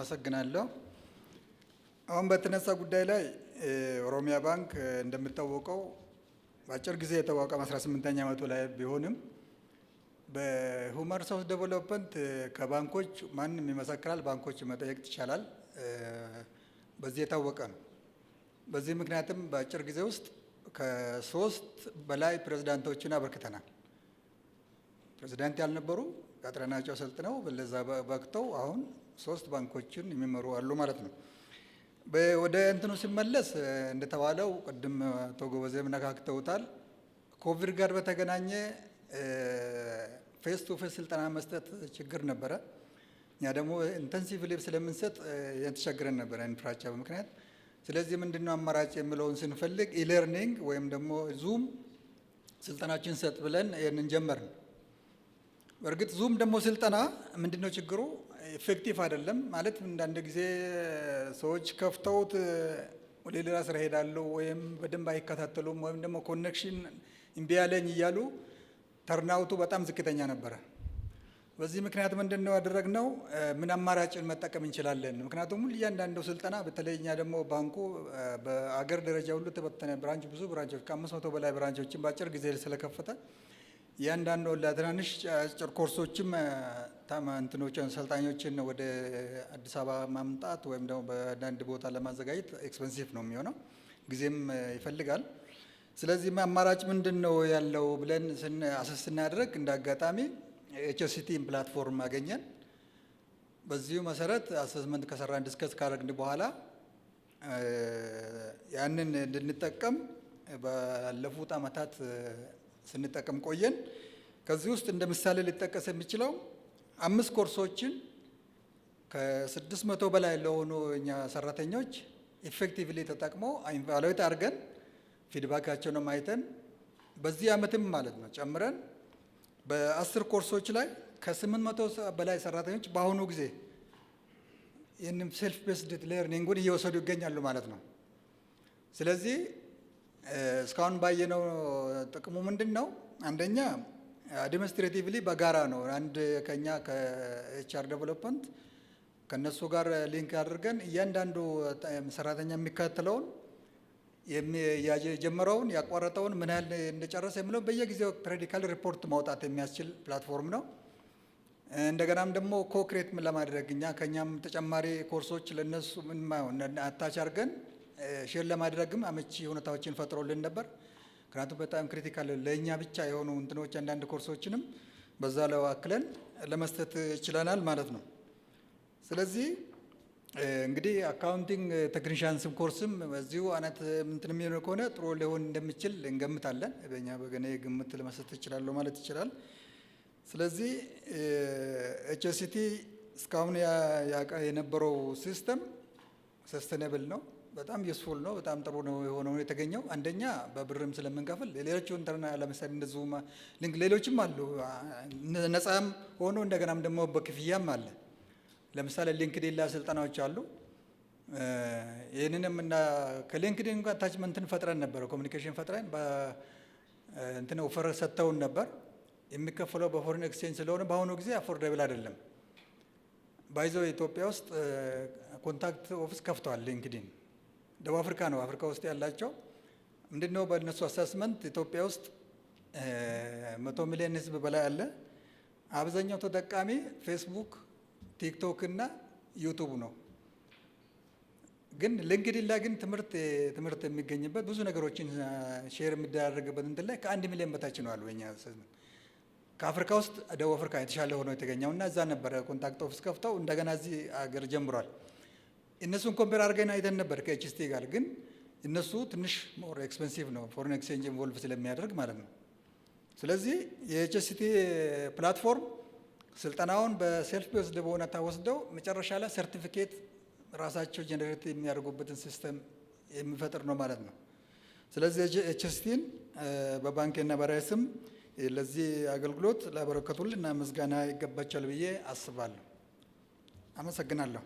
አመሰግናለሁ። አሁን በተነሳ ጉዳይ ላይ ኦሮሚያ ባንክ እንደሚታወቀው በአጭር ጊዜ የተቋቋመ 18ኛ ዓመቱ ላይ ቢሆንም በ human resource development ከባንኮች ማንም ይመሰክራል፣ ባንኮች መጠየቅ ይቻላል። በዚህ የታወቀ ነው። በዚህ ምክንያትም በአጭር ጊዜ ውስጥ ከሶስት በላይ ፕሬዝዳንቶችን አበርክተናል። ፕሬዝዳንት ያልነበሩ ቀጥረናቸው ሰልጥነው ለዛ በቅተው አሁን ሶስት ባንኮችን የሚመሩ አሉ ማለት ነው። ወደ እንትኑ ሲመለስ እንደተባለው ቅድም አቶ ጎበዜም ነካክተውታል። ኮቪድ ጋር በተገናኘ face to face ስልጠና መስጠት ችግር ነበረ። እኛ ደግሞ intensively ስለምንሰጥ የተቸግረን ነበረ infrastructure ምክንያት። ስለዚህ ምንድነው አማራጭ የሚለውን ስንፈልግ e-learning ወይም ደግሞ Zoom ስልጠናችን ሰጥ ብለን ይህንን ጀመርን። በእርግጥ Zoom ደግሞ ስልጠና ምንድነው ችግሩ? Effective አይደለም። ማለት አንዳንድ ጊዜ ሰዎች ከፍተውት ወደ ሌላ ስራ ሄዳሉ፣ ወይም በደንብ አይከታተሉም፣ ወይም ደግሞ connection እምቢ አለኝ እያሉ turnout ኡ በጣም ዝቅተኛ ነበረ። በዚህ ምክንያት ምንድን ነው ያደረግነው? ምን አማራጭን መጠቀም እንችላለን? ምክንያቱም ሁሉ እያንዳንዱ ስልጠና በተለይ እኛ ደግሞ ባንኩ በአገር ደረጃ ሁሉ ተበተነ branch ብዙ branch ኦች ከ500 በላይ branch ኦችን በአጭር ጊዜ ስለከፈተ እያንዳንዱ ለትናንሽ አጭር ኮርሶችም እንትኖችን ሰልጣኞችን ወደ አዲስ አበባ ማምጣት ወይም ደግሞ በአንዳንድ ቦታ ለማዘጋጀት expensive ነው የሚሆነው፣ ጊዜም ይፈልጋል። ስለዚህ አማራጭ ምንድን ነው ያለው ብለን assess ስናደርግ እንደ አጋጣሚ HST ን platform አገኘን። በዚሁ መሰረት assessment ከሰራን discuss ካደረግን በኋላ ያንን እንድንጠቀም ባለፉት ዓመታት ስንጠቀም ቆየን። ከዚህ ውስጥ እንደ ምሳሌ ሊጠቀስ የሚችለው አምስት ኮርሶችን ከ600 በላይ ለሆኑ እኛ ሰራተኞች effectively ተጠቅሞ evaluate አድርገን feedback ኣቸውንም አይተን በዚህ ዓመትም ማለት ነው ጨምረን በ10 ኮርሶች ላይ ከ800 በላይ ሰራተኞች በአሁኑ ጊዜ ይህንም self paced learning ኡን እየወሰዱ ይገኛሉ ማለት ነው። ስለዚህ እስካሁን ባየነው ጥቅሙ ምንድን ነው? አንደኛ administratively በጋራ ነው። አንድ ከኛ ከ HR development ከነሱ ጋር link አድርገን እያንዳንዱ ሰራተኛ የሚከታተለውን የጀመረውን ያቋረጠውን ምን ያህል እንደጨረሰ የሚለው በየጊዜው periodical ሪፖርት ማውጣት የሚያስችል platform ነው። እንደገናም ደግሞ co-create ለማድረግ እኛ ከኛም ተጨማሪ ኮርሶች ለነሱ ምን ማይሆን attach አድርገን share ለማድረግም አመቺ ሁኔታዎችን ፈጥሮልን ነበር። ምክንያቱም በጣም critical ለእኛ ብቻ የሆኑ እንትኖች አንዳንድ ኮርሶችንም በዛ ላይ አክለን ለመስጠት ችለናል ማለት ነው። ስለዚህ እንግዲህ accounting technicians ም ኮርስም በዚሁ አይነት እንትን የሚሆን ከሆነ ጥሩ ሊሆን እንደሚችል እንገምታለን። በእኛ በገኔ ግምት ለመስጠት እችላለሁ ማለት ይችላል። ስለዚህ HST እስካሁን የነበረው system sustainable ነው። በጣም useful ነው። በጣም ጥሩ ነው የሆነው የተገኘው። አንደኛ በብርም ስለምንከፍል ሌሎቹ እንተርና ለምሳሌ እንደዚሁ link ሌሎችም አሉ፣ ነፃም ሆኖ እንደገናም ደግሞ በክፍያም አለ። ለምሳሌ LinkedIn ላይ ስልጠናዎች አሉ። ይህንንም እና ከ LinkedIn ጋር attachment ን ፈጥረን ነበረ፣ communication ፈጥረን እንትን offer ሰጥተውን ነበር። የሚከፈለው በ foreign exchange ስለሆነ በአሁኑ ጊዜ affordable አይደለም። By the way ኢትዮጵያ ውስጥ contact office ከፍተዋል LinkedIn። ደቡብ አፍሪካ ነው አፍሪካ ውስጥ ያላቸው። ምንድነው በእነሱ assessment ኢትዮጵያ ውስጥ 100 ሚሊዮን ህዝብ በላይ አለ። አብዛኛው ተጠቃሚ ፌስቡክ፣ ቲክቶክ እና YouTube ነው። ግን LinkedIn ላይ ግን ትምህርት የሚገኝበት ብዙ ነገሮችን share የሚደራረግበት እንትን ላይ ከ1 ሚሊዮን በታች ነው አሉ። የኛ assessment ከአፍሪካ ውስጥ ደቡብ አፍሪካ የተሻለ ሆኖ የተገኘው እና እዛ ነበረ contact office ከፍተው እንደገና እዚህ አገር ጀምሯል። እነሱን compare አድርገን አይተን ነበር ከ HST ጋር፣ ግን እነሱ ትንሽ more expensive ነው foreign exchange involve ስለሚያደርግ ማለት ነው። ስለዚህ የ HST platform ስልጠናውን በ self paced በሆነ ወስደው መጨረሻ ላይ ሰርቲፊኬት ራሳቸው generate የሚያደርጉበትን system የሚፈጥር ነው ማለት ነው። ስለዚህ HST ን በባንኬና በራሴ ስም ለዚህ አገልግሎት ላበረከቱልን ምስጋና ይገባቸዋል ብዬ አስባለሁ። አመሰግናለሁ።